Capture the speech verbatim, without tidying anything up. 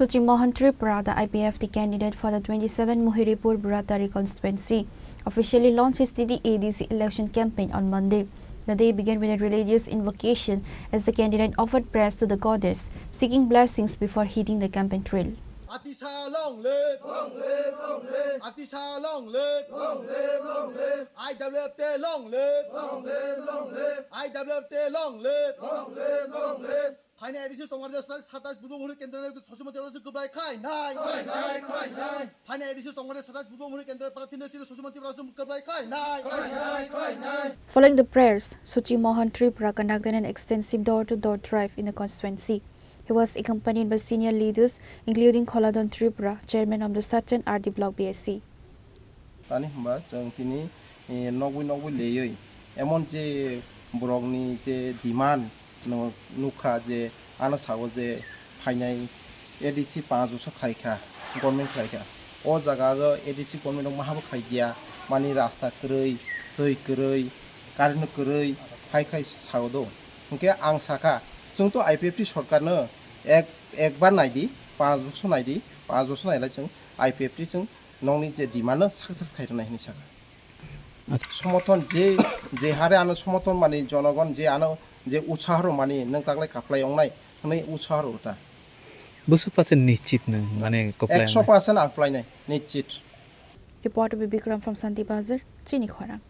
Suchi Mohan Tripura, the I P F T candidate for the twenty-seven Mohiripur Buratari constituency, officially launched his T T A D C election campaign on Monday. The day began with a religious invocation as the candidate offered prayers to the goddess, seeking blessings before hitting the campaign trail. Atisha long live! Long live, long live! Atisha long live! Long live, long live! I W F T long live! Long live, long live! I W F T long live! Long live, long live! Phainai A D C Songkar satais Budhbomuri Kendra Sosima Tibrasum Kublai Khai Nai! Khai Nai! Khai Nai! Phainai A D C Songkar satais Budhbomuri Kendra Prathina Sri Sosima Tibrasum Kublai Khai Nai! Khai Nai! Khai Nai! Following the prayers, Suchi Mohan Tripura conducted an extensive door-to-door drive in the constituency. He was accompanied by senior leaders, including Kholadon Tripura, chairman of the Sachin R D Block B S C. Tani hwnba chwng tini, eh, nogwi nogwi leywi emon je borokni je demand no nukha je ano sao je phainai A D C panch bosor khlaikha, government khlaikha. O jaga o A D C government rok mahabo khlaiya, mani rasta kwrwi, twi kwrwi, current kwrwi, hai khai sao do. Hwnkhe ang sakha, chwng to I P F T sorkar no ek, ekbar naidi, panch bosor naidi, panch bosor nailai chwng I P F T chwng nokni je demand no success khai rwnai hinwi sakha. Acha. Somothon je, je hare ano somothon mani jonogon je ano je utsaho rw mani nwng taklai kaplai wngnai hwnwi utsaho rw ta. Busuk pasen nischit nwng mane koplai Ekso wngnai. Percent ang plainai nischit. Report by Bikram from Santi Bazar, Chini Khorang.